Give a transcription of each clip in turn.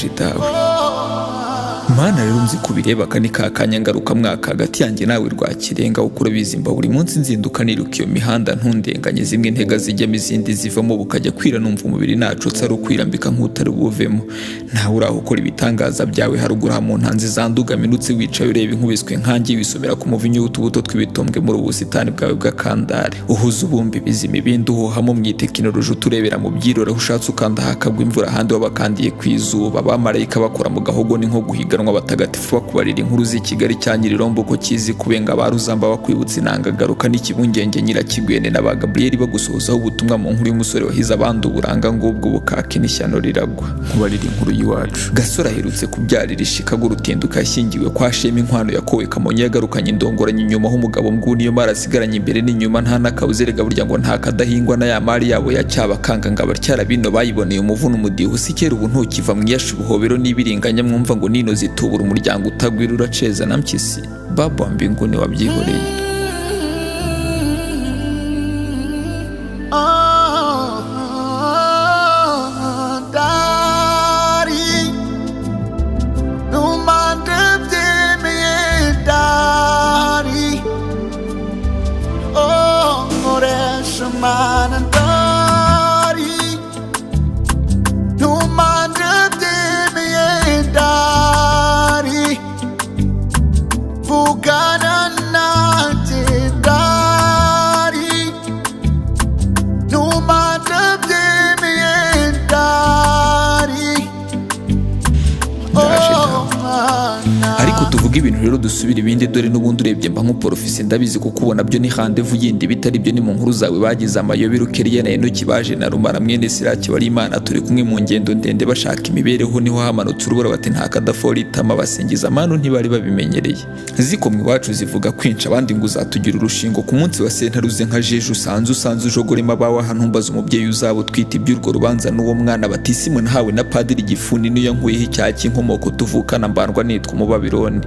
Ndaje dawe. Mana rero nzi kubireba aka ni ka kanya ngaruka mwaka hagati yanjye nawe rwakirenga ukura bizimba buri munsi nzinduka niruka iyo mihanda ntundenganye zimwe intega zijyamo izindi zivamo bukajya kwira numva umubiri nacutse ari ukwirambika nk'utari buvemo. Ntawe uraho ukora ibitangaza byawe haruguru mu ntanzi zanduga minutse wicaye ureba inkubiswe nkangi wisomera ku muvinyu w'utubuto tw'ibitombwe muri ubusitani bwawe bw'akandare. Uhuza ubumbi bizima ibindi uhuhamo mwitekinoloji uturebera mu byirora aho ushatse ukanda hakagwa imvura ahandi wabakandiye ku izuba. Abamarayika bakora mu gahogo ni nko guhiganwa abatagatifu bakubarira inkuru z'i Kigali cya Nyirirombo ko kizi kubenga ba Ruzamba bakwibutsa inanga garuka n'ikibungenge Nyirakigwene na ba Gabriel bagusohozaho ubutumwa mu nkuru y'umusore wahize abandi uburanga ngubwo bukaka n'ishyano riragwa. Nkubarira inkuru y'iwacu. Gasore aherutse kubyarira ishikago urutinduka yashyingiwe kwa Shema inkwano yakowe Kamonyi yagarukanye indongoranye inyuma aho umugabo nguni iyo mara asigaranye imbere n'inyuma nta n'akabuze rega burya ngo nta kadahingwa na ya mari yabo ya Cyabakanga ngo abatyara bino bayiboneye umuvuno umudiho si kera ubu ntukiva mu iyasha ubuhobero n'ibiringanya mwumva ngo nino zitubura umuryango utagwira uraceza na mpyisi baba mbinguni wabyihoreye. Ariko tuvuga ibintu rero dusubira ibindi dore n'ubundi urebye mba nk'uporofisi ndabizi kuko ubona byo ni rendez-vous yindi bitari byo ni mu nkuru zawe bagize amayobera Ukeriya na Enoki baje na Rumara mwene Siraki wari Imana turi kumwe mu ngendo ndende bashaka imibereho niho hamanutse urubura bati nta kadafori itama basingiza amanu ntibari babimenyereye. Zikomwe iwacu zivuga kwinshi abandi ngo uzatugira urushingo ku munsi wa sentaruze nka jeje usanze ujogorema abawe ahantu mbaza umubyeyi uzaba utwite iby'urwo rubanza n'uwo mwana batisimu nahawe na padiri Gifuni niyo nkuyeho icyaha cy'inkomoko tuvukana mbandwa nitwa umubabironi.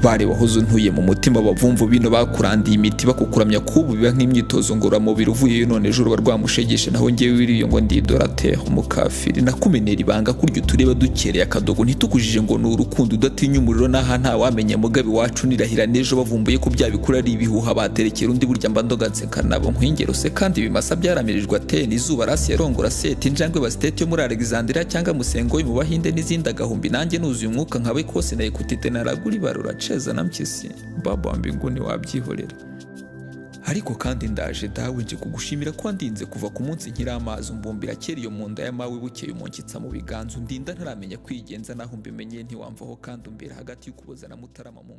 Bare wahoze untuye mu mutima bavumvu bino bakurandiye imiti bakukuramya kubu biba nk'imyitozo ngororamubiri uvuyeyo none ejo ruba rwamushegeshe naho ngewe wiriyo ngo ndidorate umukafiri nakumenera ibanga kurya utureba dukereye akadogo ntitukujije ngo ni urukundo udatinya umuriro n'aha nta wamenya mugabe wacu nirahira n'ejo bavumbuye ko bya bikura ari ibihuha baterekera undi burya mba ndoga nseka nabo nkwingero se kandi ibimasa byaramirijwe atene izuba rasi yarongora seti injangwe basiteti yo muri Alexandria cyangwa musengo mu Bahinde n'izindi agahumbi nanjye nuzuye umwuka nkabe kose na ekutite naraguri barura ceza na mpyisi baba mbinguni wabyihorera. Ariko kandi ndaje dawe nje kugushimira ko wandinze kuva ku munsi nkiri amazi umbumbira kera iyo mu nda ya mawe bukeye umunkitsa mu biganza undinda ntaramenya kwigenza naho mbimenye ntiwamvaho kandi umbera hagati y'ukuboza na Mutarama mu